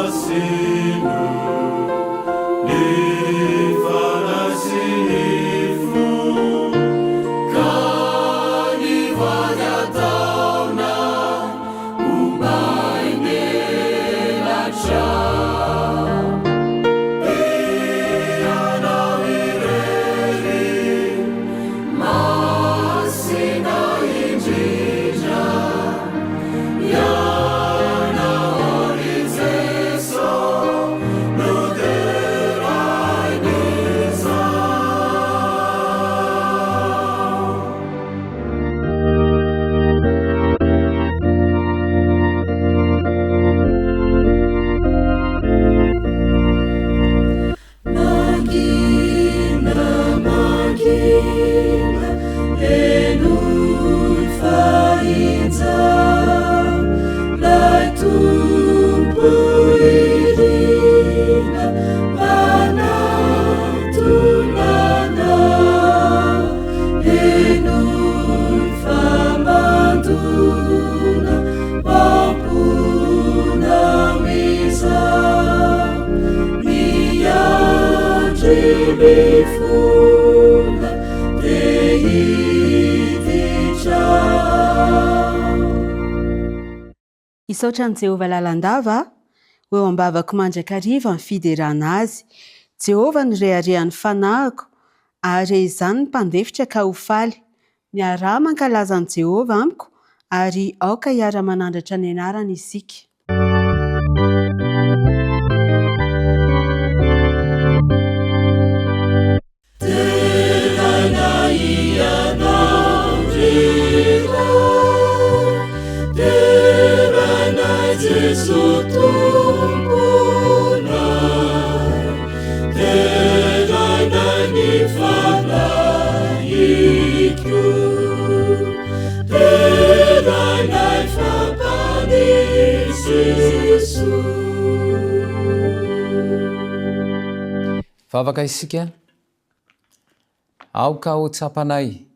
Masina ny fanahy sy ny fo ka ny vady ataonay ho main'elatra. Ianao irery Masina indrindra. Ianao ry Jeso no derain'izao. Mangina, mangina, henoy fa injao 'Lay Tompo irina manatona anao. Henoy fa mandona Am-ponao izao, miandry mifona te hiditra ao. Hisaotra an'i Jehovah lalandava aho, ho eo am-bavako mandrakariva ny fiderana azy. Jehovah no reharehan'ny fanahiko, hahare izany ny mpandefitra ka ho faly. Miaraha mankalaza an'i Jehovah amiko, ary aoka hiara-manandratra ny anarany isika. Deraina Ianao ry Ray, deraina Jeso Tomponay, deraina ny Fanahy. Vavaka isika, Aoka ho tsapanay,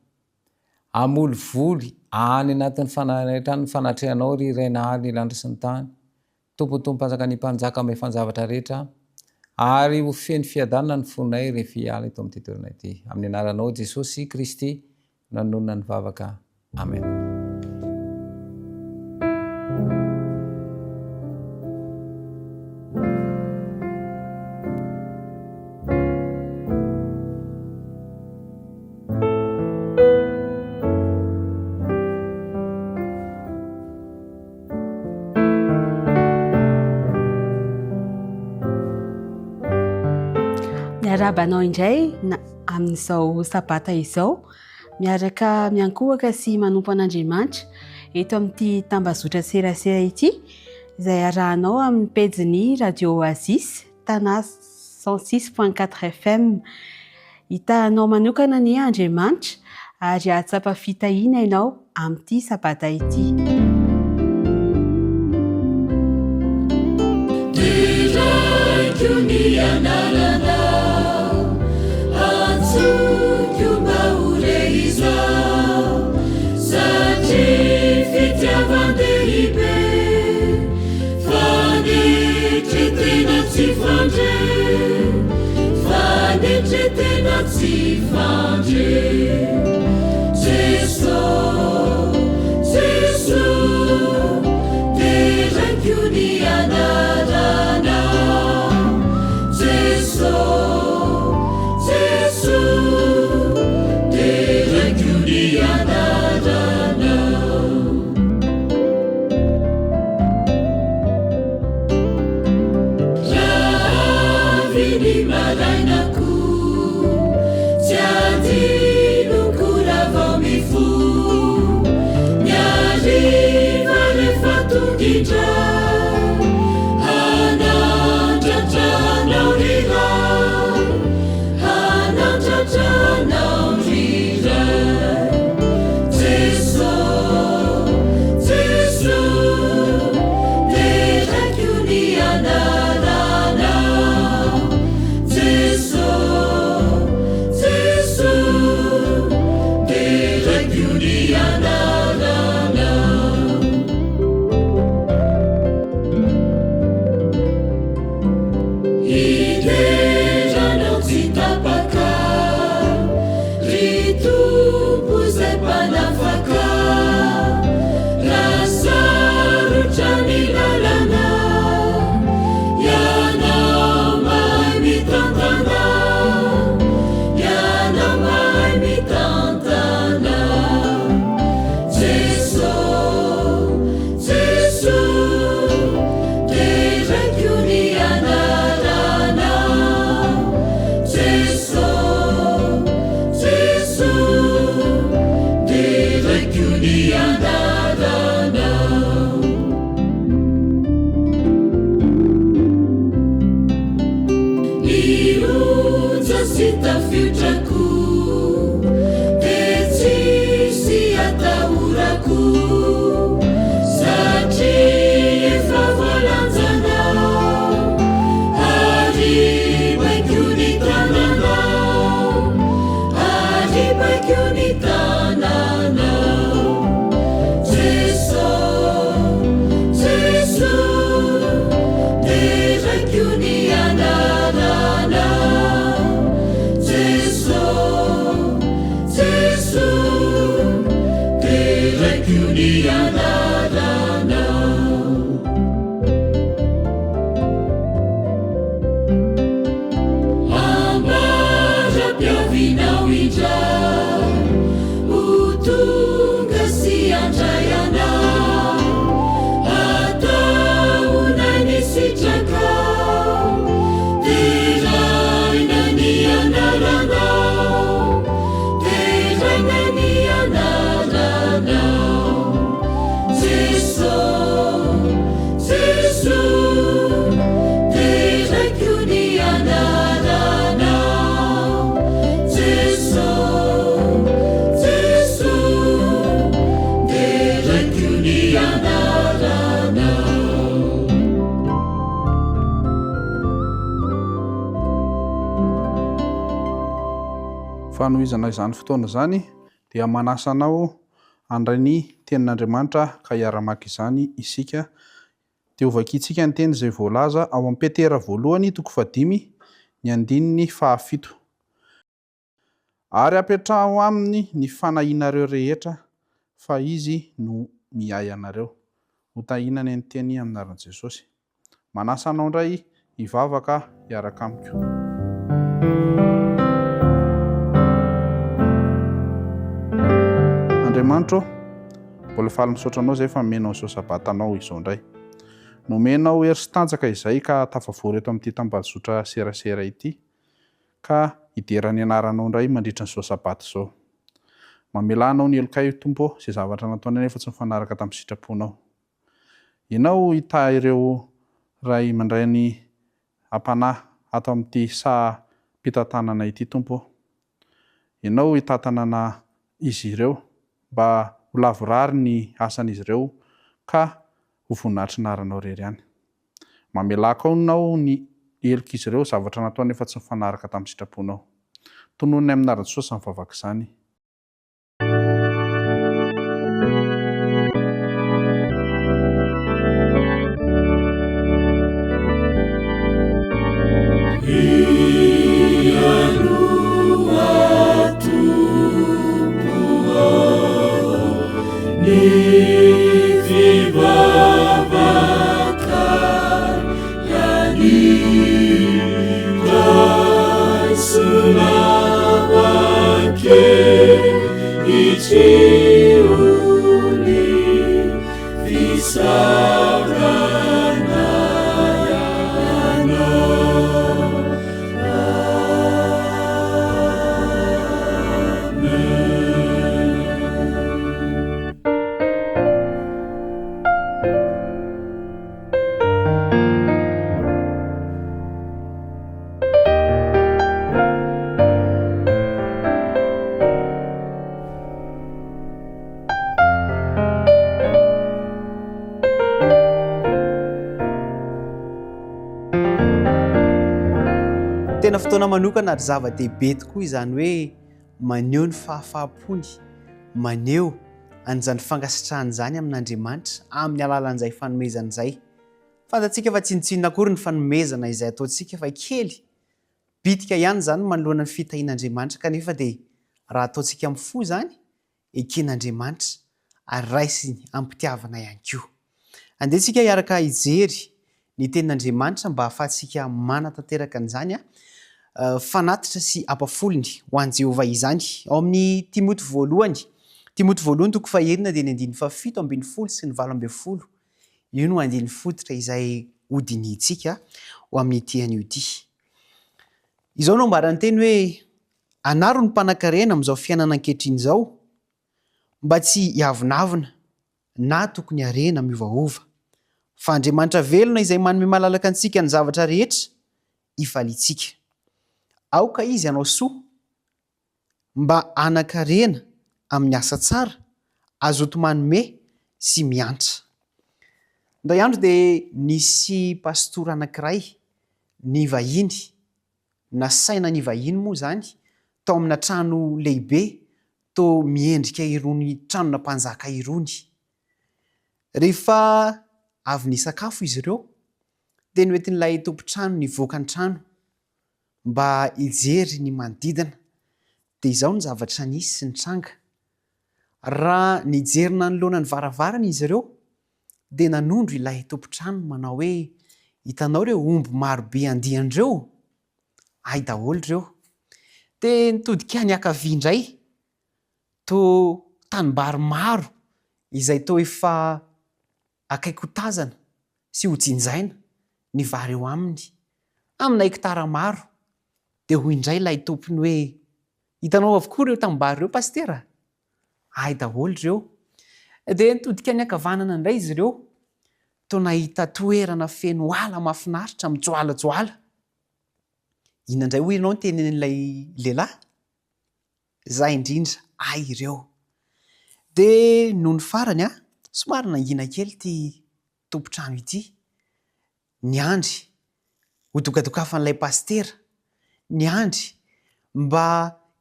hamolivoly any anatin'ny fanahinay hatrany ny fanatrehanao, ry Ray Nahary ny lanitra sy ny tany, Tompon'ny Tompo Mpanjakan'ny Mpanjaka mahefa ny zavatra rehetra, ary ho feno fiadanana ny fonay rehefa hiala eto amin'ity toerana ity. Amin'ny anaranao Jesosy Kristy no anonona ny vavaka. Amen. Miarahaba anao indray amin'izao sabata izao, miaraka miankohoka sy manompo an'Andriamanitra eto amin'ity tambazotra serasera ity izay arahanao amin'ny pejin'ny Radio Oasis Tana 106.4 FM. Hitahanao manokana anie Andriamanitra ary hahatsapa fitahiana ianao amin'ity sabata ity. Deraiko ny anaranao, antsoiko mba ho re izao, satria fitiavan-dehibe. Fanetren-tena tsy fandre, fanetren-tena tsy fandre. Jeso, Jeso, deraiko ny anaranao. Jeso, Jeso, deraiko ny anaranao. Raha avy ny marainako, tsy adinoko raha vao mifoha, ny hariva rehefa tonga indray, hanandratra anao ry Ray, hanandratra anao ry Ray. Jeso, Jeso, deraiko ny anaranao. Jeso, Jeso, deraiko ny anaranao. Onja sy tafiotra koa dia tsisy atahorako satria efa voalanjanao ary baiko ny tananao ary baiko ny tananao Jeso Jeso deraiko ny anaranao Jeso Jeso deraiko ny anaranao. Ambara-piavianao indray ho tonga sy handray anao Ataonay ny sitrakao Deraina ny anaranao Deraina ny anaranao Jeso Jeso deraiko ny anaranao Jeso Jeso deraiko ny anaranao. Fanohizana izany fotoana izany dia manasa anao handray ny Tenin'Andriamanitra ka hiara-maka izany isika. Dia hovakintsika ny teny izay voalaza ao amin'ny Petera voalohany toko fahadimy ny andininy fahafito. Ary apetraho aminy ny fanahianareo rehetra, fa izy no miahy anareo. Hotahiana anie ny teny amin'ny anaran'i Jesosy. Manasa anao indray hivavaka hiaraka amiko. Andriamanitra ô, mbola faly misaotra Anao izay fa nomenao izao Sabatanao izao indray. Nomenao hery sy tanjaka izay ka tafavory eto amin'ity tambajotra serasera ity ka hidera ny anaranao indray mandritra an'izao Sabata izao. Mamelà anao ny helokay Tompo ô, izay zavatra nataonay nefa tsy nifanaraka tamin'ny sitraponao. Ianao hitahy ireo ray aman-drainy am-panahy ato amin'ity saha mpitantanana ity Tompo ô. Ianao hitantanana izy ireo mba ho lavorary ny asan'izy ireo ka ho voninahitry ny anaranao irery ihany. Mamelà koa Ianao ny helok'izy ireo zavatra nataony nefa tsy nifanaraka tamin'ny sitraponao. Tononiny amin'ny anaran'i Jesosy izany vavaka izany. Tena fotoana manokana ary zava-dehibe tokoa izany hoe maneho ny fahafaham-pony, maneho an'izany fankasitrahana izany amin'Andriamanitra amin'ny alalan'izay fanomezana izay. Fantatsika fa tsinontsinona akory ny fanomezana izay ataontsika fa kely, bitika ihany izany manoloana ny fitahian'Andriamanitra kanefa dia raha ataontsika amin'ny fo izany, eken'Andriamanitra ary raisiny amim-pitiavana ihany koa. Andeha isika hiaraka hijery ny tenin'Andriamanitra mba hahafahantsika manatanteraka an'izany fanatitra sy ampafolony ho an'i Jehovah izany. Ao amin'ny Timoty voalohany, Timoty voalohany toko fahenina dia ny andininy fahafito ambin'ny folo sy ny 18. Io no andininy fototra izay hodinihintsika ho amin'ity anio ity. Izao no ambaran'ny teny hoe, Anaro ny mpanankarena amin'izao fiainana ankehitriny izao, mba tsy hiavonavona na tokony harena miovaova. Fa Andriamanitra velona izay manome malalaka antsika ny zavatra rehetra, hifaliantsika. Aoka izy hanao soa, mba hanan-karena amin'ny asa tsara, hazoto manome sy miantra. Indray andro dia nisy pastora anankiray nivahiny, nasaina nivahiny moa izany, tao amina trano lehibe toa miendrika irony tranona mpanjaka irony. Rehefa avy nisakafo izy ireo dia noentin'ilay tompon-trano nivoaka ny trano mba hijery ny manodidina. Dia izao ny zavatra nisy sy nitranga, raha nijery nanoloana ny varavarana izy ireo dia nanondro ilay tompon-trano manao hoe, Hitanao ireo omby marobe andiany ireo? Ahy daholo ireo. Dia nitodika niankavia indray, toa tanimbary maro izay toa efa akaiky ho tazana sy ho jinjaina ny vary eo aminy, amina hektara maro. Dia hoy indray ilay tompony hoe, Hitanao avokoa ireo tanimbary ireo Pasitera? Ahy daholo ireo. Dia nitodika niankavanana indray izy ireo, toa nahita toerana feno ala mahafinaritra mijoalajoala. Inona indray hoy ianao no tenenin'ilay lehilahy? Izay indrindra, ahy ireo. Dia nony farany, somary nangina kely ity tompon-trano ity, niandry ho dokadokafan'ilay pasitera, niandry mba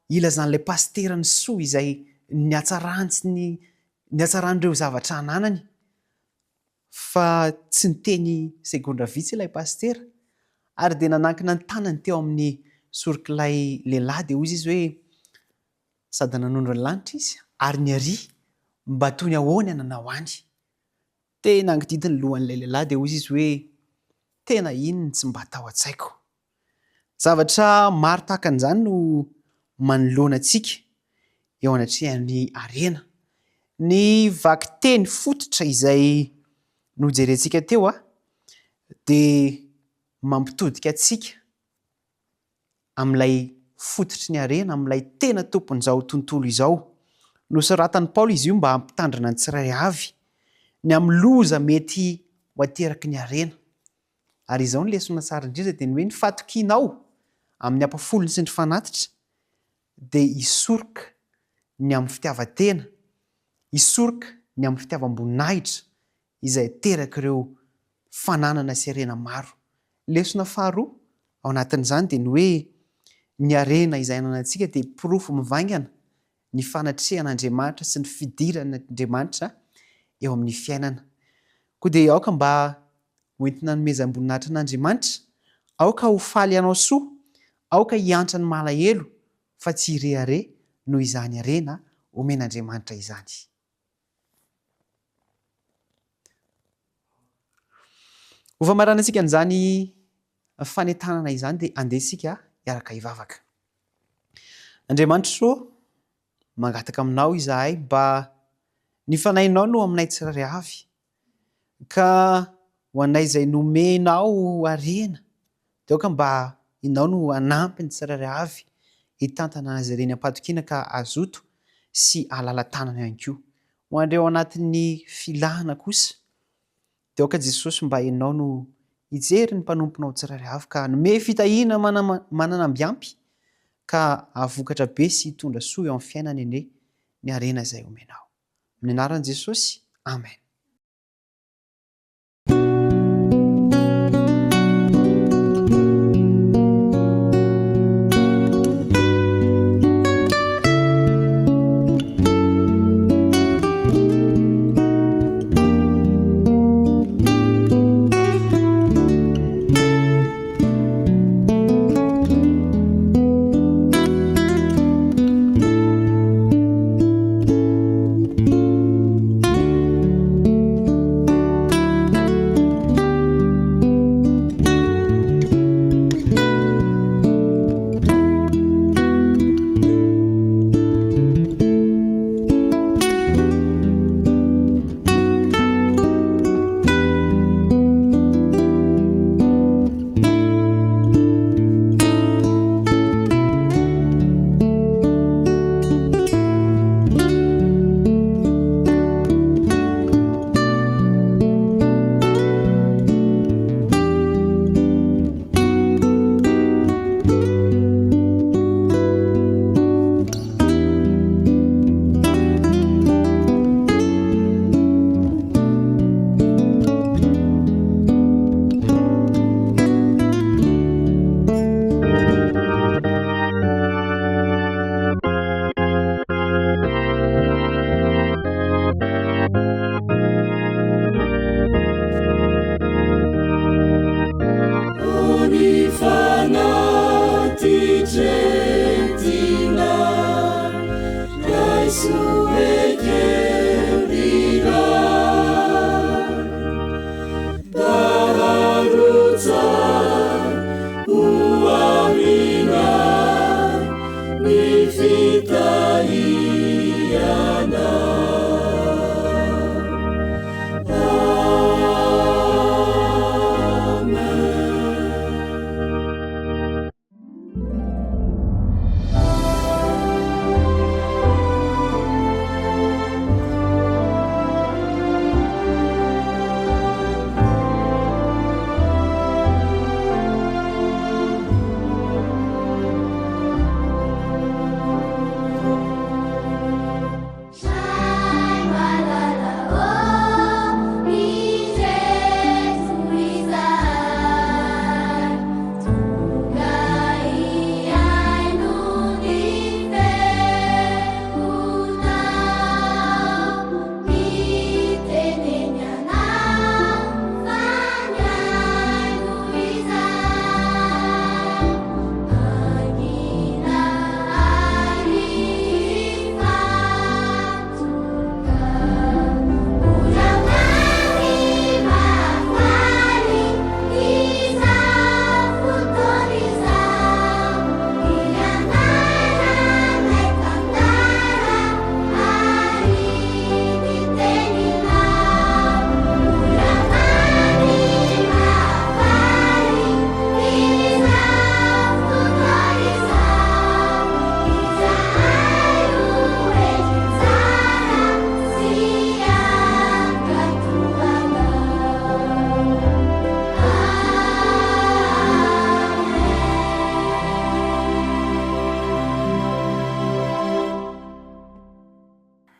hilazan'ilay pasitera ny soa izay ny hatsarany sy ny ny hatsaran'ireo zavatra ananany, fa tsy niteny segondra vitsy ilay pasitera, ary dia nanankina ny tanany teo amin'ny sorok'ilay lehilahy dia hoy izy hoe, sady nanondro ny lanitra izy ary ny àry mba toy ny ahoana nanao any. Dia nangididy ny lohan'ilay lehilahy dia hoy izy hoe, Tena iny ny tsy mba tao an-tsaiko. Zavatra maro tahaka an'izany no manoloana antsika eo anatrehan'ny harena. Ny vakiteny fototra izay nojerentsika teo dia mampitodika antsika amin'ilay fototry ny harena, amin'ilay tena tompon'izao tontolo izao. Nosoratan'i Paoly izy io mba hampitandrina ny tsirairay avy ny amin'ny loza mety ho ateraky ny harena. Ary izao ny lesona tsara indrindra dia ny hoe ny fatokianao amin'ny ampafolony sy ny fanatitra dia hisoroka ny amin'ny fitiavan-tena, hisoroka ny amin'ny fitiavam-boninahitra izay aterak'ireo fananana sy harena maro. Lesona faharoa ao anatin'izany dia ny hoe ny harena izay ananantsika dia porofo mivaingana ny fanatrehan'Andriamanitra sy ny fidiran'Andriamanitra eo amin'ny fiainana. Koa dia aoka mba ho entina hanomezam-boninahitra an'Andriamanitra, aoka ho faly hanao soa, aoka hiantra ny malahelo fa tsy hirehareha noho izany harena omen'Andriamanitra izany. Ho famaranantsika an'izany fanentanana izany dia andeha isika hiaraka hivavaka. Andriamanitra ô, mangataka aminao izahay mba ny Fanahinao no aminay tsirairay avy, ka ho anay izay nomenao harena dia aoka mba Ianao no hanampy ny tsirairay avy hitantana azy ireny am-pahatokiana ka hazoto sy hahalala-tanana ihany koa. Ho an'ireo ao anatin'ny filàna kosa, dia aoka Jesosy mba Ianao no hijery ny mpanomponao tsirairay avy ka hanome fitahiana manana amby ampy ka hahavokatra be sy hitondra soa eo amin'ny fiainany anie ny harena izay omenao. Amin'ny anaran'i Jesosy, Amen.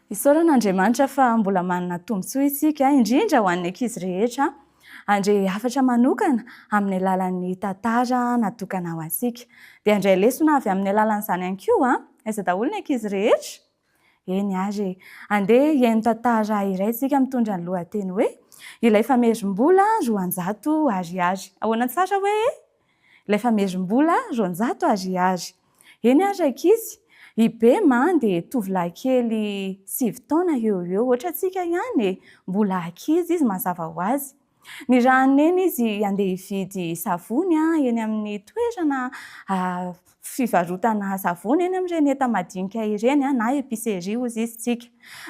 Isaorana Andriamanitra fa mbola manana tombontsoa isika, indrindra ho an'ny ankizy rehetra, handre hafatra manokana amin'ny alalan'ny tantara natokana ho antsika. Dia handray lesona avy amin'ny alalan'izany ihany koa. Aiza daholo ny ankizy rehetra? Eny ary e! Andeha hihaino tantara iray isika mitondra ny lohateny hoe Ilay famerim-bola 200 ariary. Ahoana tsara hoe e? Ilay famerim-bola 200 ariary. Eny ary rankizy, i Bema dia tovolahy kely sivy taona eo ho eo, ohatrantsika ihany e, mbola ankizy izy mazava ho azy. Nirahan'i Neny izy handeha hividy savony eny amin'ny toerana fivarotana savony eny amin'ireny enta-madinika ireny na épicerie hozy izy tsika.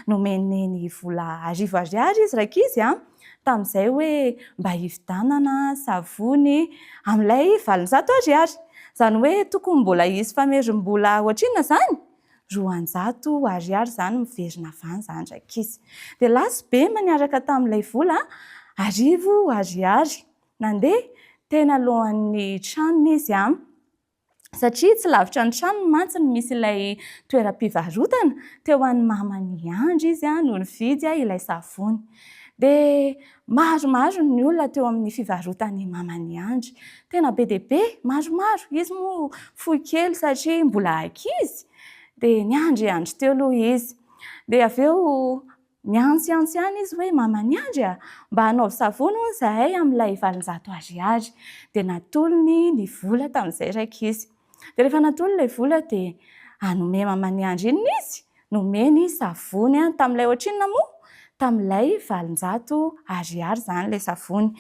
Nomen'i Neny vola arivo ariary izy rankizy a, tamin'izay hoe mba hividanana savony amin'ilay 800 ariary. Izany hoe tokony mbola hisy famerim-bola ohatrinona izany? 200 ariary izany miverina avy any izany rankizy. Dia lasa Bema niaraka tamin'ilay vola arivo ariary. Nandeha teny alohan'ny tranony izy an. Satria tsy lavitra ny tranony mantsy no misy ilay toeram-pivarotana, teo an'i maman'i Andry izy no nividy ilay savony. Dia maromaro ny olona teo amin'ny fivarotan'i maman'i Andry. Tena be dia be, maromaro. Izy moa fohy kely satria mbola ankizy. Dia niandriandry teo aloha izy. Dia avy eo Niantsoantso ihany izy hoe, Mama Niandry a! Mba anaovy savony hono izahay amin'ilay 800 ariary. Dia natolony ny vola tamin'izay rankizy. Dia rehefa natolony ilay vola dia hanome Mama Niandry inona izy? Nomeny savony tamin'ilay ohatrinona moa? Tamin'ilay 800 ariary izany ilay savony.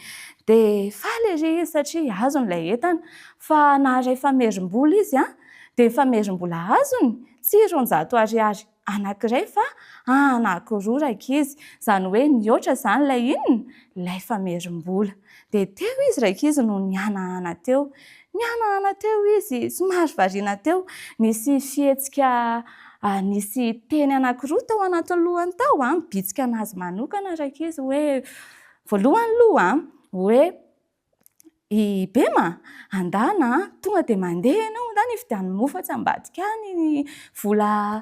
Dia faly ery izy satria azony ilay entana. Fa naharay famerim-bola izy an! Dia ny famerim-bola azony tsy 200 ariary anankiray fa anankiroa rankizy, izany hoe nihoatra izany ilay inona? Ilay famerim-bola. Dia teo izy rankizy no nihanahana teo. Nihanahana teo izy, somary variana teo. Nisy fihetsika, nisy teny anankiroa tao anatin'ny lohany tao, nibitsika an'azy manokana rankizy hoe, voalohany aloha hoe, I Bema a! Andana a! Tonga dia mandeha ianao, andana hividiano mofo atsy ambadika any iny vola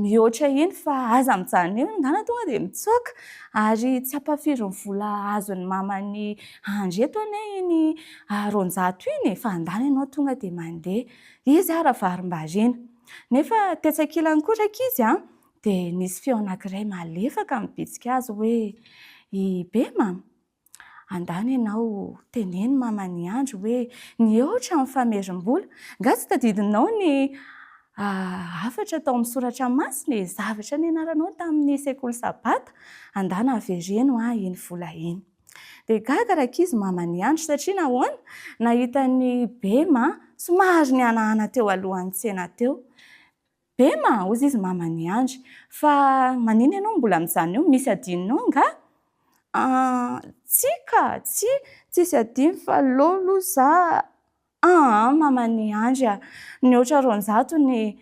mihoatra iny fa aza mijanona eo, andana tonga dia mitsoaka. Ary tsy ampahafirin'ny vola azon'ny maman'i Andry eto anie iny 200 iny e! Fa andana ianao tonga dia mandeha. Izy ara varimbariana. Nefa tetsy ankilany koa rankizy a! Dia nisy feo anankiray malefaka nibitsika azy hoe, I Bema a! Andany ianao teneno maman'i Andry hoe nihoatra ny famerim-bola. Nga tsy tadidinao ny hafatra tao amin'ny soratra masina e, zavatra nianaranao tamin'ny sekoly sabata. Andana avereno aho iny vola iny. Dia gaga rankizy maman'i Andry satria nahoana? Nahita an'i Bema somary nihanahana teo alohan'ny tsena teo. Bema, hozy izy maman'i Andry, fa manina ianao mbola mijanona eo, misy adinonao angaha? An, tsia ka, tsia, tsisy adino fa leo aloha za, aa maman'i Andry a, nihoatra 200 ny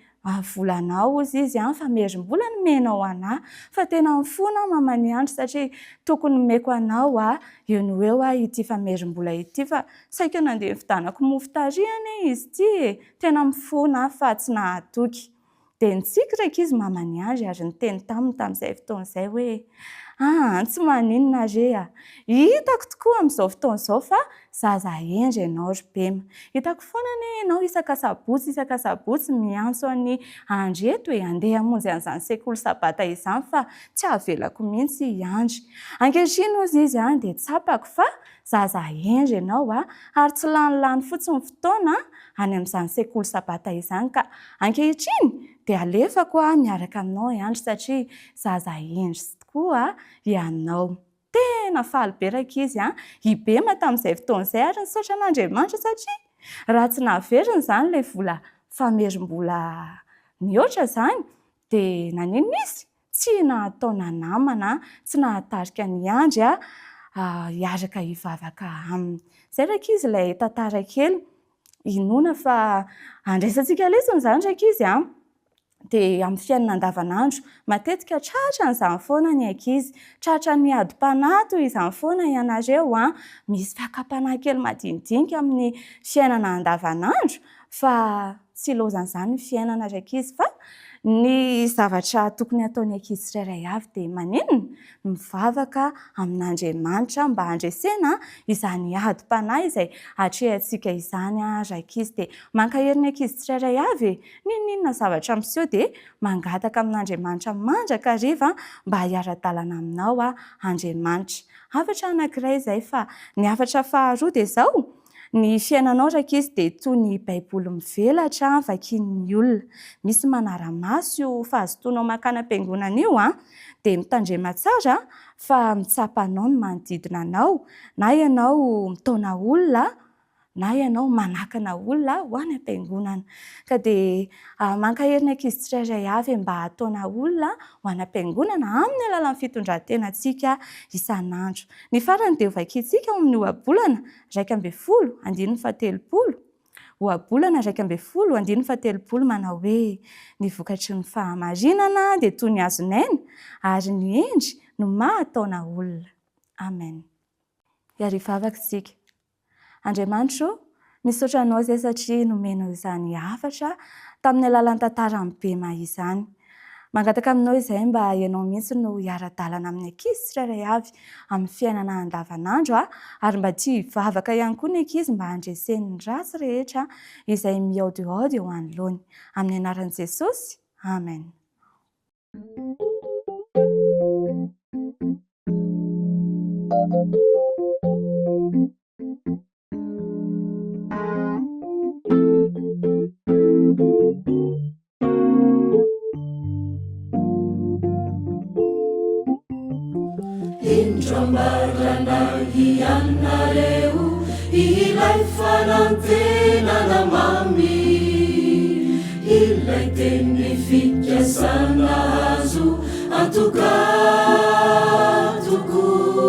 volanao hozy izy an, fa merim-bola nomenao anah, fa tena mifona aho maman'i Andry satria tokony nomeko anao a, eo no eo aho ity famerim-bola ity fa saika nandeha nividanako mofo tary anie izy ity e, Tena mifona aho fa tsy nahatoky. Dia nitsiky rankizy maman'i Andry ary niteny taminy tamin'izay fotoana izay hoe, Aa, tsy maninona re a! Hitako tokoa amin'izao fotoana izao fa zaza hendry ianao ry Bema. Hitako foana anie ianao isak'asabotsy isak'asabotsy miantso an'i Andry eto e, handeha hamonjy an'izany sekoly sabata izany fa tsy avelako mihitsy i Andry. Ankehitriny hozy izy dia tsapako fa Zaza hendry ianao a! Ary tsy lany lany fotsiny fotoana any amin'izany sekoly sabata izany ka ankehitriny dia alefako aho miaraka aminao i Andry satria zaza hendry tokoa ianao. Tena faly be rankizy a! I Bema tamin'izay fotoana izay ary nisaotra an'Andriamanitra satria raha tsy naveriny izany ilay vola famerim-bola mihoatra izany dia naninona izy? Tsy nahataona namana, tsy nahatarika an'i Andry hiaraka hivavaka aminy. Izay rankizy ilay tantara kely. Inoana fa andraisantsika lesona izany rankizy a! Dia amin'ny fiainana andavanandro, matetika tratran'izany foana ny ankizy. Tratran'ny adim-panahy toy izany foana ianareo a! Misy fakam-panahy kely madinidinika amin'ny fiainana andavanandro fa tsy ilaozan'izany ny fiainana ry ankizy fa. Ny zavatra tokony hataon'ny ankizy tsirairay avy dia maninona? Mivavaka amin'Andriamanitra mba handresena izany adim-panahy izay atrehantsika izany rankizy. Dia mankahery ny ankizy tsirairay avy e! N'inon'inona zavatra miseho dia mangataka amin'Andriamanitra mandrakariva mba hiara-dalana aminao Andriamanitra. Hafatra anankiray izay fa ny hafatra faharoa dia izao, ny fiainanao rankizy dia toy ny baiboly mivelatra vakian'ny olona. Misy manara-maso io fahazotoanao mankany am-piangonana io an! Dia mitandrema tsara fa mitsapa anao ny manodidina anao, na ianao mitaona olona na ianao manakana olona ho any am-piangonana. Ka dia mankahery ny ankizy tsirairay avy mba hataona olona ho any am-piangonana amin'ny alalan'ny fitondran-tenantsika isan'andro. Ny farany dia hovakintsika ao amin'ny Ohabolana 11 andininy fahatelopolo, Ohabolana 11 andininy fahatelopolo manao hoe, Ny vokatry ny fahamarinana dia toy ny hazon'aina, ary ny hendry no mahataona olona. Amen. Hiary hivavaka isika. Andriamanitra o, misaotra Anao izay satria nomenao izany hafatra tamin'ny alalan'ny tantaran'i Bema izany. Mangataka Aminao izay mba Ianao mihitsy no hiara-dalana amin'ny ankizy tsirairay avy amin'ny fiainana andavanandro ary mba tia hivavaka ihany koa ny ankizy mba handreseny ny ratsy rehetra izay mihaodihaody eo anoloany. Amin'ny anaran'i Jesosy, Amen. Indro ambarana hianareo ilay fanantenana mamy. Ilay teny fikasana azo antoka tokoa.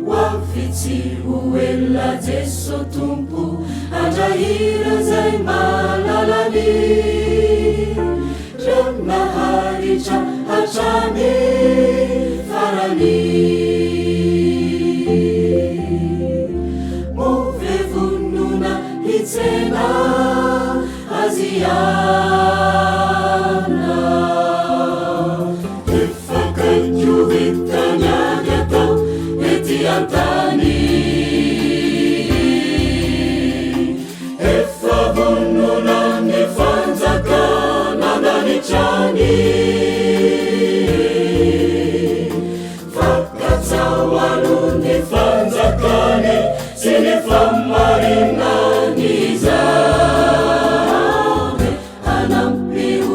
Ho avy tsy ho ela Jeso Tompo handray ireo izay malalany. Reo naharitra hatrany farany. Moa ve vonona hitsena azy ianao? Efa akaiky ho vita ny ady atao ety an-tany. Efa vonona ny fanjakana an-danitra any. Fa katsaho aloha ny fanjakany sy ny fahamarinany izany. Hanampy ho.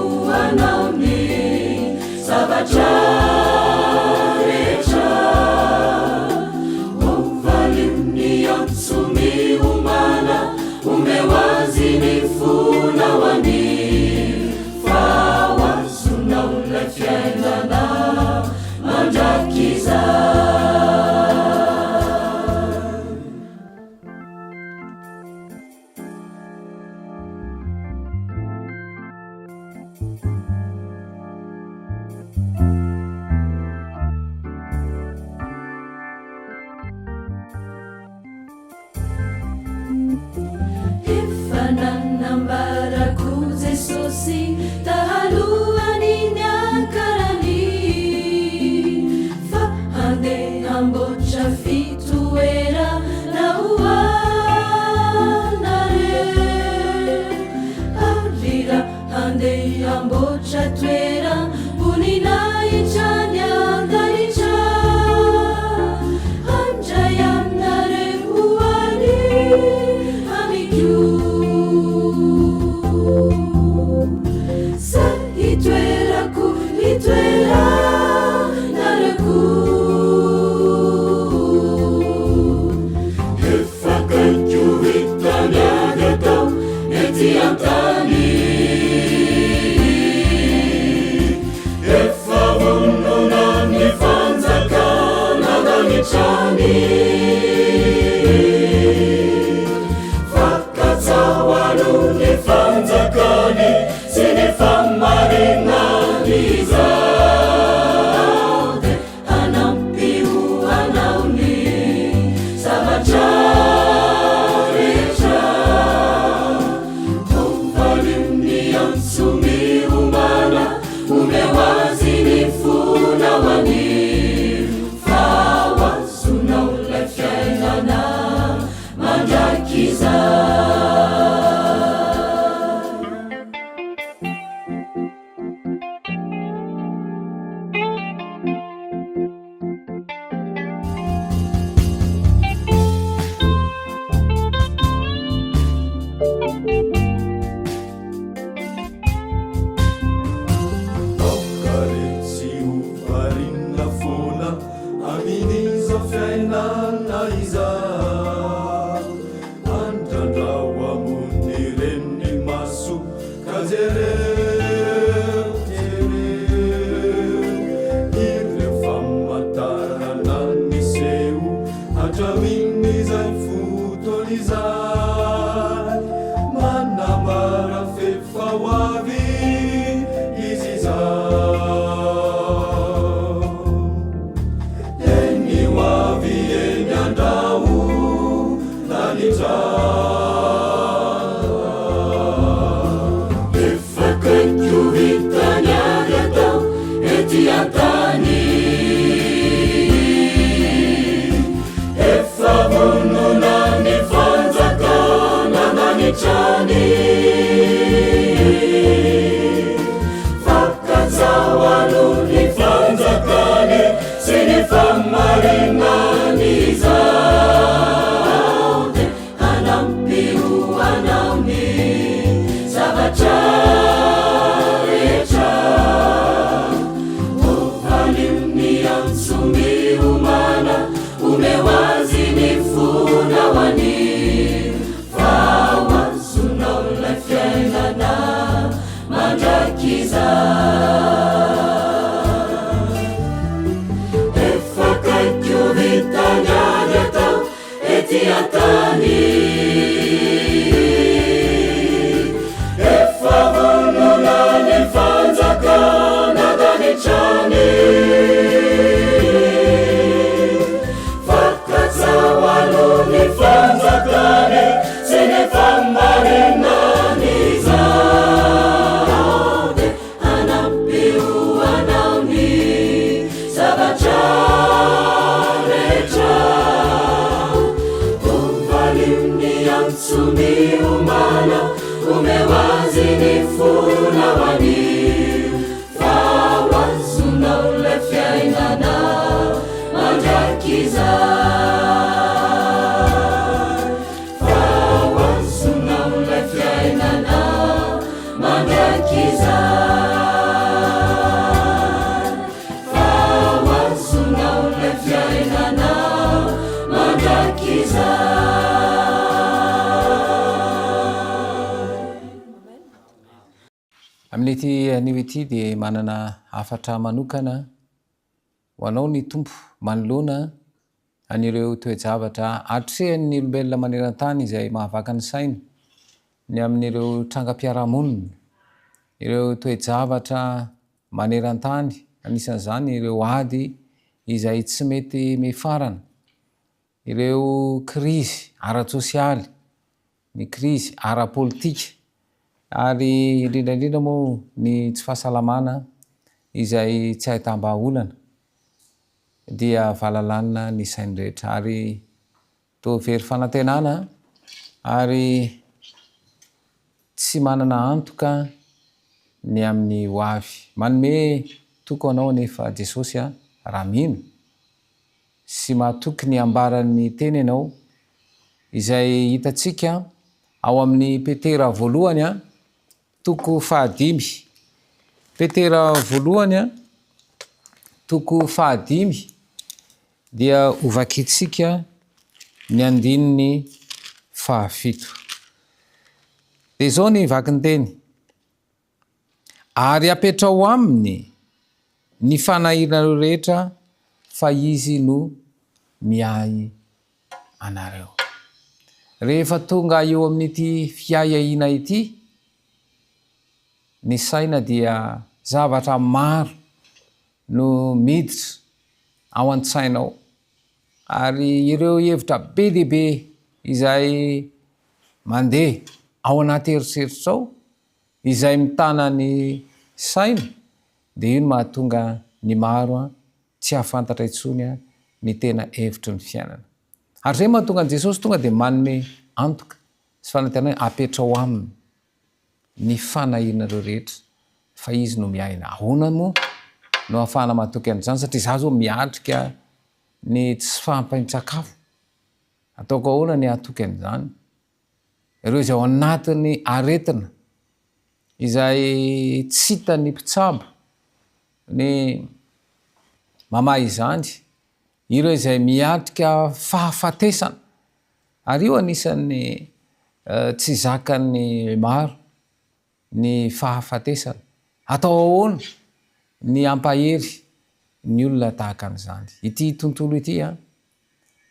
avy izy izao. Eny ho avy eny an-drahona-nitra. Efa akaiky ho vita ny ady atao ety an-tany. Efa vonona ny fanjakana an-danitrany. Fa katsaho aloha ny fanjakany sy ny fahamarinany izao dia hanampy ho anao ny zavatra rehetra. Valio ny antso miomàna, omeo azy ny fonao anio, fa ho azonao ilay fiainana mandrakizay. Efa akaiky ho vita ny ady atao ety an-tany. Efa vonona ny fanjakana an-danitrany. Fa katsaho aloha ny fanjakany sy ny fahamarinany izao dia hanampy ho anao ny zavatra rehetra. Valio ny antso miomàna, omeo azy ny fonao anio, fa ho azonao ilay fiainana mandrakizay. Fa ho azonao ilay fiainana mandrakizay. Fa ho azonao ilay fiainana mandrakizay. Amin'ity anio ity dia manana hafatra manokana ho anao ny Tompo manoloana an'ireo toe-javatra atrehan'ny olombelona maneran-tany izay mahavaka ny saina ny amin'ireo trangam-piarahamonina, ireo toe-javatra maneran-tany, anisan'izany ireo ady izay tsy mety mifarana, ireo krizy ara-tsosialy, ny krizy ara-politika, ary indrindra indrindra moa ny tsy fahasalamana izay tsy ahitam-bahaolana, dia valalanina ny sain'ny rehetra ary toa very fanantenana ary tsy manana antoka ny amin'ny ho avy. Manome toky ho anao anefa Jesosy raha mino sy matoky ny ambaran'ny teny ianao, izay hitantsika ao amin'ny Petera voalohany toko fahadimy. Petera voalohany toko fahadimy dia hovakintsika ny andininy fahafito. Dia izao ny vakin-teny, Ary apetraho aminy ny fanahianareo rehetra fa izy no miahy anareo. Rehefa tonga eo amin'ity fiahiahiana ity ny saina dia zavatra maro no miditra ao an-tsainao ary ireo hevitra be dia be izay mandeha ao anaty eritreritrao izay mitana ny saina dia io no mahatonga ny maro tsy hahafantatra intsony ny tena hevitry ny fiainana. Ary izay no mahatonga an'i Jesosy tonga dia manome antoka sy fanantenana hoe apetrao aminy ny fanahianareo rehetra fa Izy no miaina. Ahoana moa no ahafahana matoky an'izany satria izaho izao miatrika ny tsy fahampian-tsakafo. Ataoko ahoana ny hahatoky an'izany? Ireo izay ao anatin'ny aretina izay tsy hitan'ny mpitsabo ny mamaha izany, ireo izay miatrika fahafatesana, ary io anisan'ny tsy zakan'ny maro ny fahafatesana. Atao ahoana ny hampahery ny olona tahaka an'izany? Ity tontolo ity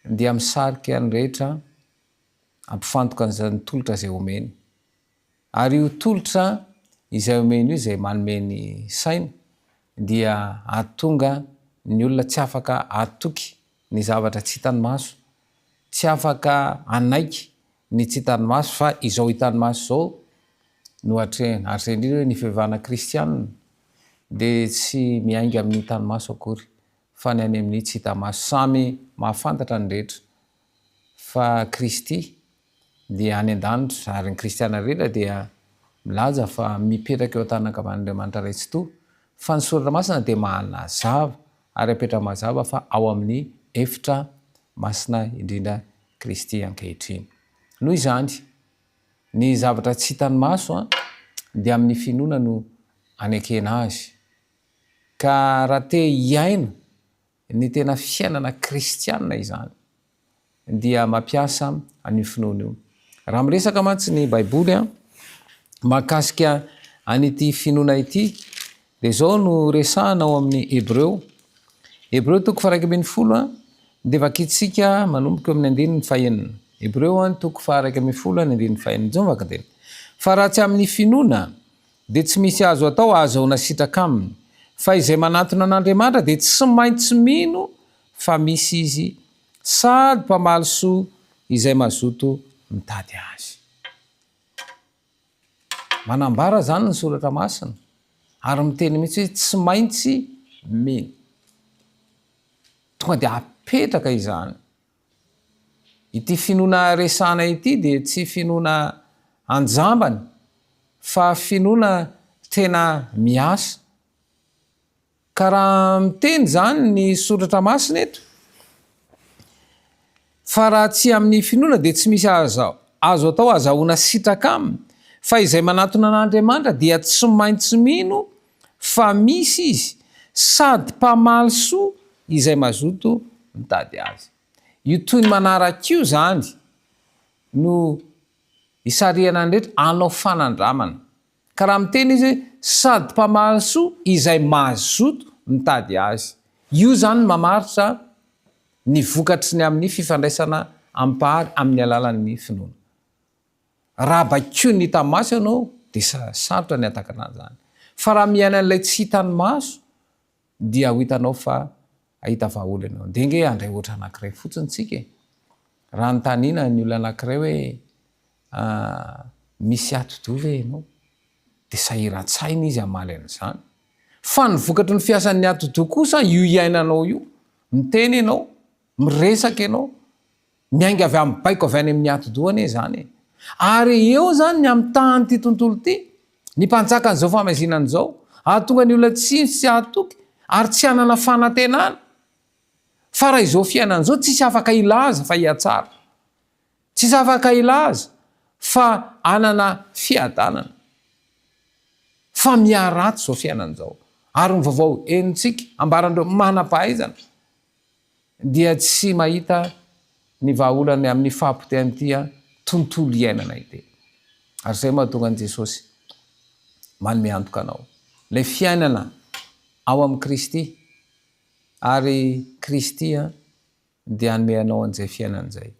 dia misarika ny rehetra hampifantoka an'izany tolotra izay omeny. Ary io tolotra izay omeny io izay manome ny saina dia hahatonga ny olona tsy afaka hatoky ny zavatra tsy hitan'ny maso, tsy afaka hanaiky ny tsy hitan'ny maso fa izao hitan'ny maso izao no atrehina. Ary izay indrindra hoe ny fivavahana kristianina dia tsy miainga amin'ny hitan'ny maso akory fa ny any amin'ny tsy hita maso. Samy mahafantatra ny rehetra fa Kristy dia any an-danitra ary ny kristiana rehetra dia milaza fa mipetraka eo an-tanan-kavan'Andriamanitra Ray Tsitoha fa ny Soratra Masina dia manazava ary apetrany mazava fa ao amin'ny efitra masina indrindra Kristy ankehitriny. Noho izany, ny zavatra tsy hitan'ny maso dia amin'ny finoana no anekena azy. Ka raha te hiaina ny tena fiainana kristiana izany dia mampiasa an'io finoana io. Raha miresaka mantsy ny Baiboly mahakasika an'ity finoana ity dia izao no resahana ao amin'ny Hebreo. Hebreo toko faha-11 dia vakintsika manomboka eo amin'ny andininy fahenina. Hebreo toko faha-11 ny andininy fahenina. Izao no vakinteny. Fa raha tsy amin'ny finoana dia tsy misy azo atao ahazahoana sitraka aminy, fa izay manantona an'Andriamanitra dia tsy maintsy mino fa misy Izy sady mpamaly soa izay mazoto mitady Azy. Manambara izany ny Soratra Masina ary miteny mihitsy hoe tsy maintsy mino. Tonga dia apetraka izany. Ity finoana resahana ity dia tsy finoana anjambany fa finoana tena miasa. Ka raha miteny izany ny soratra masina eto fa raha tsy amin'ny finoana dia tsy misy azo azo atao azahoana sitraka aminy fa izay manatona an'Andriamanitra dia tsy maintsy mino fa misy izy sady mpamaly soa izay mazoto mitady azy. Io toy ny manaraka io izany no isarihana ny rehetra hanao fanandramana. Ka raha miteny izy hoe sady mpamaly soa izay mazoto mitady azy. Io izany no mamaritra ny vokatry ny amin'ny fifandraisana amin'ny Mpahary amin'ny alalan'ny finoana. Raha baikoin'ny hita maso ianao dia sarotra ny hahatakatra an'izany. Fa raha miaina an'ilay tsy hitan'ny maso dia ho hitanao fa hahita vahaolana ianao. Ndeha ange handray ohatra anankiray fotsiny tsika e! Raha anontaniana ny olona anankiray hoe misy atidoha ve ianao? Dia sahiran-tsaina izy hamaly an'izany. Fa ny vokatry ny fiasan'ny atidoha kosa io iainanao io. Miteny ianao, miresaka ianao, Miainga avy amin'ny baiko avy any amin'ny atidoha anie izany e! Ary eo izany ny hamitahan'ity tontolo ity, ny mpanjakan'izao fahamaizinana izao, hahatonga ny olona tsy hino sy tsy hahatoky ary tsy hanana fanantenana fa raha izao fiainana izao tsisy afaka hilaza fa hihatsara, tsisy afaka hilaza fa hanana fiadanana fa miharatsy izao fiainana izao. Ary ny vaovao henontsika ambaran'ireo manam-pahaizana dia tsy mahita ny vahaolana amin'ny fahapotehan'ity tontolo iainana ity. Ary izay mahatonga an'i Jesosy manome antoka anao. Ilay fiainana ao amin'i Kristy, ary Kristy dia hanome anao an'izay fiainana izay.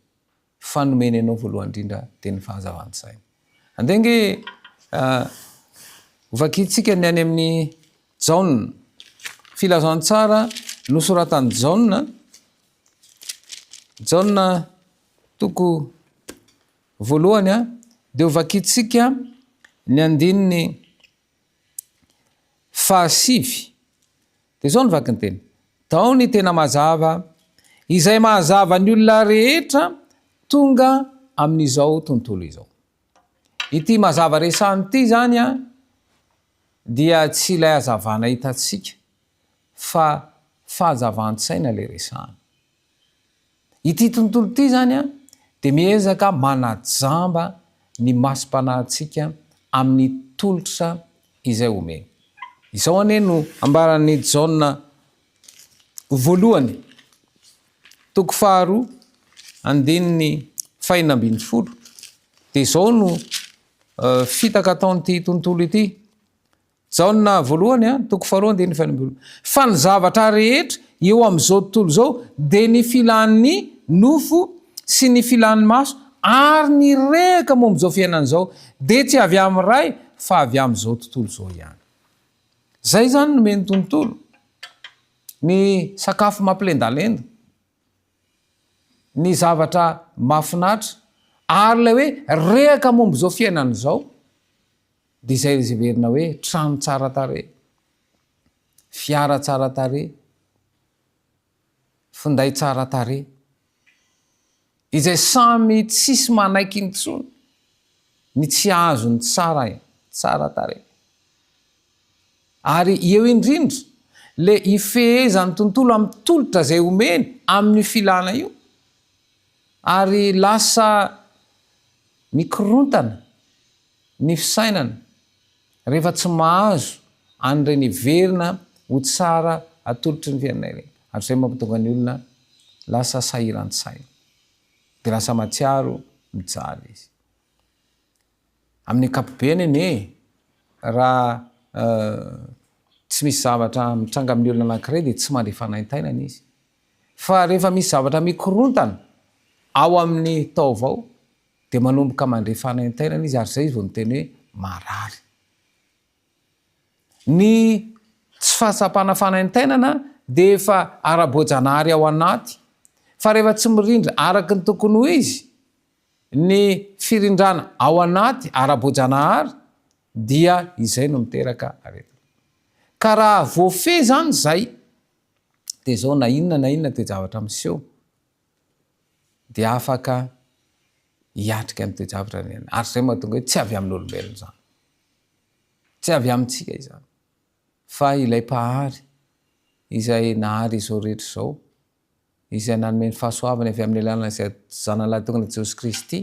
Fa nomeny anao voalohany indrindra dia ny fahazavan-tsaina. Andeha ange hovakintsika ny any amin'ny Jaona. Filazantsara nosoratan'i Jaona. Jaona toko voalohany dia hovakintsika ny andininy fahasivy. Dia izao ny vakinteny, Tao ny tena mazava, izay mahazava ny olona rehetra tonga amin'izao tontolo izao. Ity mazava resahina ity izany dia tsy ilay hazavana hitantsika fa fahazavan-tsaina ilay resahina. Ity tontolo ity izany dia miezaka manajamba ny masom-panahintsika amin'ny tolotra izay omeny. Izao anie no ambaran'i Jaona voalohany, toko faharoa, andininy fahenina ambin'ny folo, dia izao no fitaka ataon'ity tontolo ity, Jaona voalohany, toko faharoa andininy fahenina ambin'ny folo. Fa ny zavatra rehetra eo amin'izao tontolo izao dia ny filan'ny nofo sy ny filan'ny maso ary ny rehaka momba izao fiainana izao dia tsy avy amin'ny Ray. fa avy amin'izao tontolo izao ihany. Izay izany nomen'ny tontolo, ny sakafo mampilendalenda, ny zavatra mahafinaritra, ary ilay hoe rehaka momba izao fiainana izao, dia izay heverina hoe trano tsara tarehy, fiara tsara tarehy, finday tsara tarehy, izay samy tsisy manaiky intsony ny tsy azony tsara e, tsara tarehy. Ary eo indrindra le ifehezan'ny tontolo amin'ny tolotra izay omeny amin'io filana io, ary lasa mikorontana ny fisainana rehefa tsy mahazo an'ireny heverina ho tsara atolotry ny fiainana ireny. Ary izay mampatonga ny olona lasa sahiran-tsaina. Dia lasa mahatsiaro mijaly izy. Amin'ny ankapobeny anie, raha tsy misy zavatra mitranga amin'ny olona anankiray dia tsy mandre fanaintainana izy. Fa rehefa misy zavatra mikorontana ao amin'ny taova ao, dia manomboka mandre fanaintainana izy ary izay izy vao miteny hoe marary. Ny tsy fahatsapana fanaintainana dia efa ara-boajanahary ao anaty fa rehefa tsy mirindra araka ny tokony ho izy ny firindrana ao anaty ara-boajanahary dia izay no miteraka aretina. Ka raha voafehy izany izay dia izao na inona na inona toe-javatra miseho dia afaka hiatrika ny toe-javatra ny aina. Ary izay mahatonga hoe tsy avy amin'olombelona izany. Tsy avy amintsika izany. Fa ilay Mpahary izay nahary izao rehetra izao, izay nanome ny fahasoavany avy amin'ny alalan'izay Zanany Lahitokana Jesosy Kristy,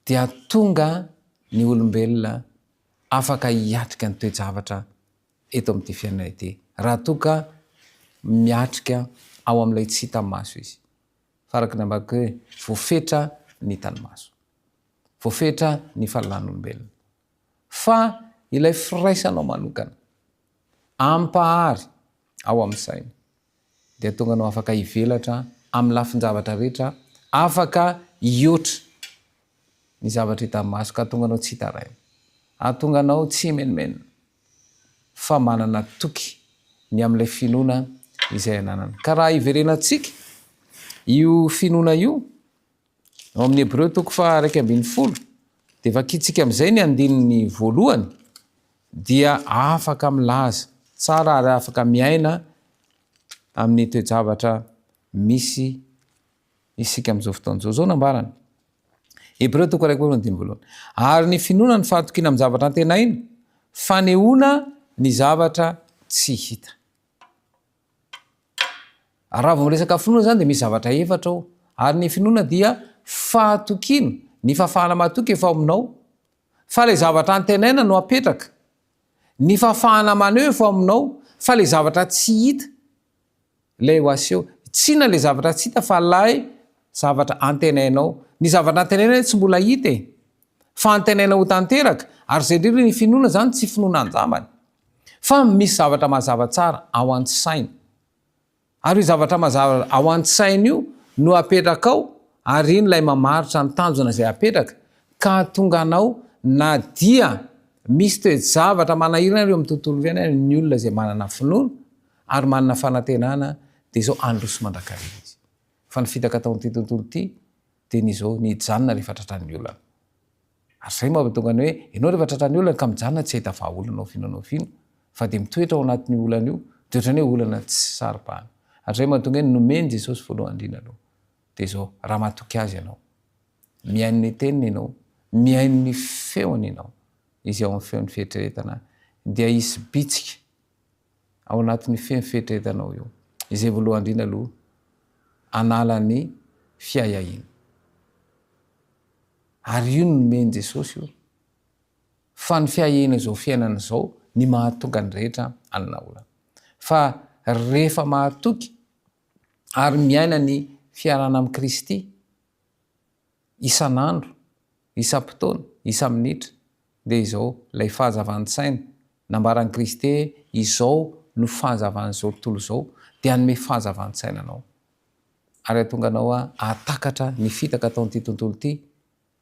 dia tonga ny olombelona afaka hiatrika ny toe-javatra eto amin'ity fiainana ity, raha toa ka miatrika ao amin'ilay tsy hita maso izy. Fa araka ny ambarako hoe voafetra ny hitan'ny maso. Voafetra ny fahalalan'olombelona. Fa ilay firaisanao manokana amin'ny Mpahary ao amin'ny saina dia tonga anao afaka hivelatra amin'ny lafin-javatra rehetra, afaka hihoatra ny zavatra hitan'ny maso ka hahatonga anao tsy hitaraina, hahatonga anao tsy himenomenona. fa manana toky ny amin'ilay finoana izay ananana. Ka raha hiverenantsika io finoana io, ao amin'ny Hebreo toko faha 11, dia vakintsika amin'izay ny andininy voalohany, dia afaka milaza tsara ary afaka miaina amin'ny toe-javatra misy isika amin'izao fotoana izao. Izao no ambarany. Hebreo toko 11 andininy voalohany. Ary ny finoana ny fahatokiana amin'ny zavatra antenaina, fanehoana ny zavatra tsy hita. Raha vao miresaka finoana izany dia misy zavatra efatra ao. Ary ny finoana dia fahatokiana, ny fahafahana matoky efa ao aminao, fa ilay zavatra antenaina no apetraka. Ny fahafahana maneho efa ao aminao, fa ilay zavatra tsy hita Ilay ho aseho. Tsy inona ilay zavatra tsy hita fa ilay zavatra antenainao. Ny zavatra antenaina anie tsy mbola hita e! Fa antenaina ho tanteraka. Ary izay indrindra ny finoana izany tsy finoana an-jambany. Fa misy zavatra mazava tsara ao an-tsaina. Ary io zavatra mazava ao an-tsaina io no apetrakao ary iny ilay mamaritra ny tanjona izay apetraka ka hahatonga anao na dia misy toe-javatra manahirana eo amin'ny tontolo iainana ny olona izay manana finoana ary manana fanantenana dia izao handroso mandrakariva izy. Fa ny fitaka tao amin'ity tontolo ity dia ny izao, ny hijanona rehefa tratran'ny olana. Ary izay mahatonga ny hoe ianao rehefa tratran'ny olana ka mijanona tsy hahita vahaolana oviana na oviana fa dia mitoetra ao anatin'io olana io dia ohatran'ny hoe olana tsy saro-pahana. Ary izay mahatonga hoe nomen'i Jesosy voalohany indrindra aloha dia izao, raha matoky Azy ianao, mihaino ny teniny ianao, mihaino ny feony ianao, izy ao amin'ny feon'ny fieritreretana dia hisy bitsika ao anatin'io feno fieritreretanao io, izay voalohany indrindra aloha hanala ny fiahiahiana. Ary io no nomen'i Jesosy io, fa ny fiahiahiana izao fiainana izao ny mahatonga ny rehetra hanana olana. Fa rehefa mahatoky ary miaina ny fiarahana amin'i Kristy, isan'andro, isam-potoana, isa-minitra, dia izao, ilay fahazavan-tsaina nambaran'i Kristy hoe izao no fahazavan'izao tontolo izao, dia hanome fahazavan-tsaina anao, ary hahatonga anao hahatakatra ny fitaka ataon'ity tontolo ity,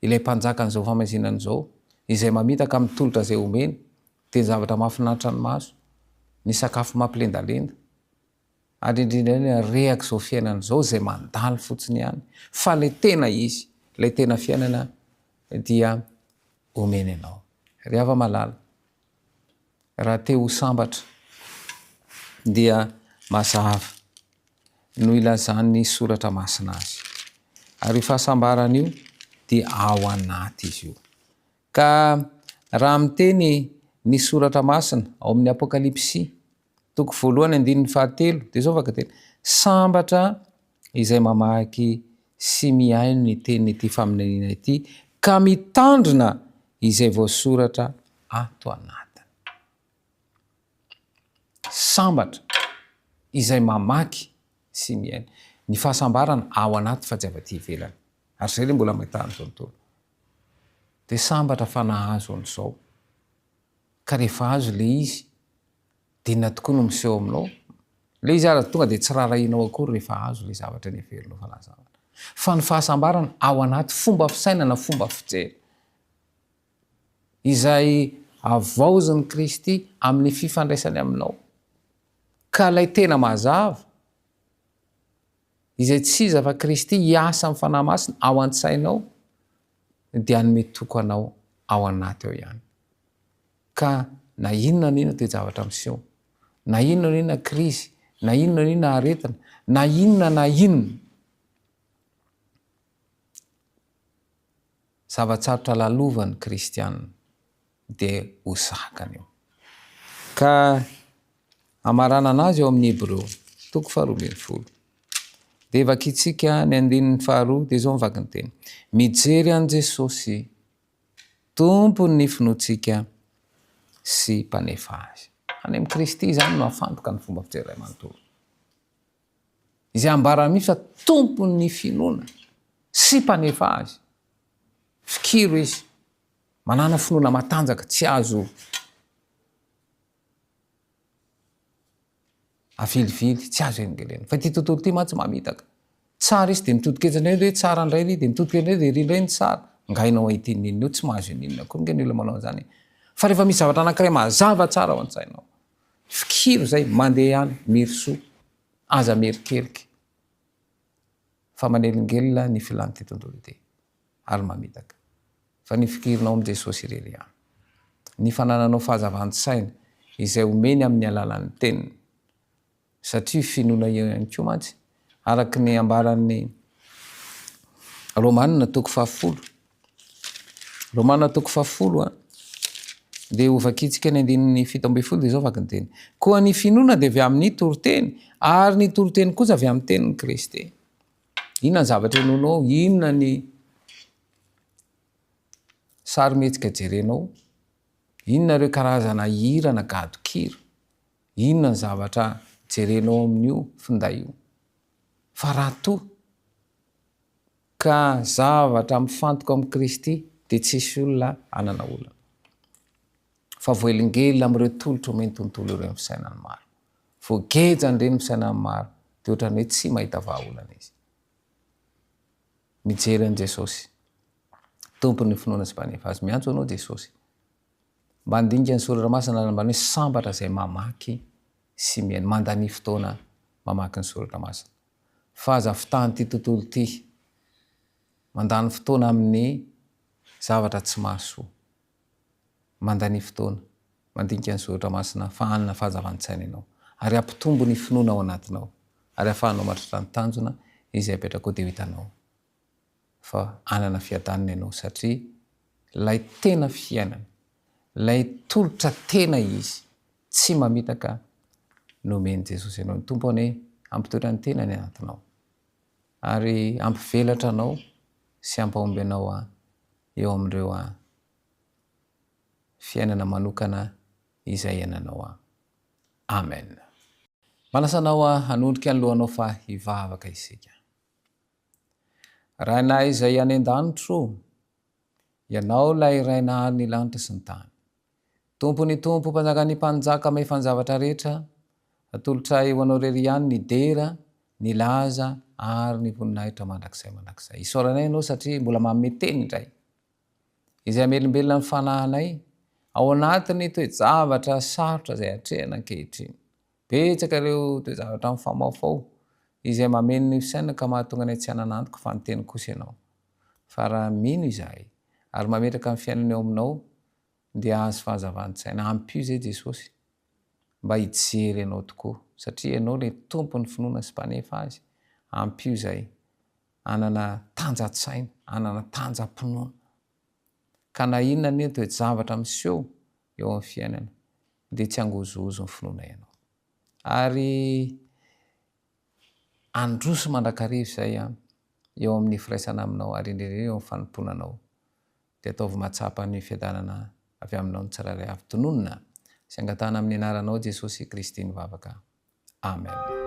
ilay mpanjakan'izao famaizinana izao, Izay mamitaka amin'ny tolotra izay omeny dia ny zavatra mahafinaritra ny maso, ny sakafo mampilendalenda, ary indrindra indrindra ny rehak'izao fiainana izao izay mandalo fotsiny ihany, fa ilay tena izy, ilay tena fiainana dia omeny anao. Ry hava-malala, raha te ho sambatra dia mazava no ilazan'ny soratra masina azy. Ary io fahasambarana io dia ao anaty izy io. Ka raha miteny ny soratra masina ao amin'ny Apokalypsy, toko voalohany andininy fahatelo, dia izao vakiteny, Sambatra izay mamaky sy mihaino ny tenin'ity faminaniana ity ka mitandrina izay voasoratra ato anatiny. Sambatra izay mamaky sy mihaino. Ny fahasambarana ao anaty fa tsy avy aty ivelany. Ary izay ilay mbola mahita an'izao tontolo. Dia sambatra fa nahazo an'izao. Ka rehefa azo ilay izy, dia inona tokoa no miseho aminao? Ilay izy ara tonga dia tsy raharahianao akory rehefa azo ilay zavatra neverinao fa lasa zavatra. Fa ny fahasambarana ao anaty fomba fisainana, fomba fijery. Izay havaozin'i Kristy amin'ny fifandraisany aminao. Ka ilay tena mazava, izay tsy iza fa Kristy hiasa amin'ny Fanahy Masina ao an-tsainao, dia hanome toko anao ao anaty ao ihany. Ka na inona na inona toe-javatra miseho, na inona na inona krizy, na inona na inona aretina, na inona na inona zava-tsarotra lalovan'ny kristiana dia ho zakany io. Ka hamaranana azy ao amin'ny Hebreo, toko faharoa ambin'ny folo. Dia vakintsika ny andininy faharoa, dia izao ny vakin'ny teny. Mijery an'i Jesosy, Tompon'ny finoantsika sy Mpanefa azy. Any amin'i Kristy izany no afantoka ny fomba fijery iray manontolo. Izay ambarany mihitsy fa Tompon'ny finoana sy Mpanefa azy. Fikiro izy. Manana finoana matanjaka tsy azo avilivily, tsy azo elingelenina. Fa ity tontolo ity mantsy mamitaka. Tsara izy dia mitodika etsy indray hoe tsara indray ry, dia mitodika indray dia ery indray ny tsara. Nga ianao ahita inona eo, tsy mahazo inona akory nge ny olona manao an'izany e. Fa rehefa misy zavatra anankiray mazava tsara ao an-tsainao, fikiro izay, mandeha ihany, mirosoa, aza mierikerika fa manelingelina ny filan'ity tontolo ity. ary mamitaka, fa ny fikirinao amin'i Jesosy irery ihany. Ny fanananao fahazavan-tsaina izay omeny amin'ny alalan'ny Teniny, satria finoana io ihany koa mantsy, araka ny ambaran'ny Romana toko fahafolo. Romana toko fahafolo a, dia hovakintsika ny andininy 17 dia izao vaky ny teny. Koa ny finoana dia avy amin'ny toriteny, ary ny toriteny kosa avy amin'ny tenin'i Kristy. Inona ny zavatra henoinao? Inona ny sarimihetsika jerenao? Inona ireo karazana hira na gadon-kira? Inona ny zavatra jerenao amin'io finday io? Fa raha toa ka zavatra mifantoka amin'i Kristy dia tsisy olona hanana olana. Fa voahelingelina amin'ireo tolotra omen'ny tontolo ireo ny fisainan'ny maro. Voageja an'ireny fisainan'ny maro dia ohatran'ny hoe tsy mahita vahaolana izy. Mijery an'i Jesosy, Tompon'ny finoana sy Mpanefa azy. Miantso anao Jesosy. Mba handinika ny soratra masina ary ambany hoe sambatra izay mamaky sy mihaino. Mandania fotoana mamaky ny soratra masina. Fa aza fitahan'ity tontolo ity. Mandany fotoana amin'ny zavatra tsy mahasoa. Mandania fotoana mandinika ny soratra masina fa hanana fahazavan-tsaina ianao, ary hampitombo ny finoana ao anatinao, ary hahafahanao mahatratra ny tanjona izay apetrakao dia ho hitanao fa hanana fiadanana ianao satria ilay tena fiainana, ilay tolotra tena izy tsy mamitaka nomen'i Jesosy anao. Ny Tompo anie hampitoetra ny tenany anatinao ary hampivelatra anao sy hampahomby anao eo amin'ireo fiainana manokana izay iainanao. Amen. Manasa anao hanondrika ny lohanao fa hivavaka isika. Rainay izay any an-danitra o, Ianao ilay Ray nahary ny lanitra sy ny tany. Tompon'ny Tompo, Mpanjakan'ny Mpanjaka, Mahefa ny zavatra rehetra, atolotray ho Anao irery ihany ny dera, ny laza ary ny voninahitra mandrakizay mandrakizay. Isaoranay Ianao satria mbola manome teny indray. Izay hamelombelona ny fanahinay ao anatin'ny toe-javatra sarotra izay atrehina ankehitriny. Betsaka ireo toe-javatra mifamaofao izay mameno ny fisainana ka mahatonga anay tsy hanana antoka fa niteny kosa Ianao fa raha mino izahay ary mametraka ny fiainana eo Aminao dia hahazo fahazavan-tsaina. Ampio izay Jesosy mba hijery Anao tokoa satria Ianao ilay Tompon'ny finoana sy Mpanefa azy. Ampio izay hanana tanja-tsaina, hanana tanja-pinoana. Ka na inona anie toe-javatra miseho eo amin'ny fiainana dia tsy hangozohozo ny finoana ianao. Ary handroso mandrakariva izay an, eo amin'ny firaisana aminao ary indrindra indrindra eo amin'ny fanompoana anao. Dia ataovy mahatsapa ny fiadanana avy aminao ny tsirairay avy. Tononina sy angatahana amin'ny anaranao Jesosy Kristy ny vavaka. Amen.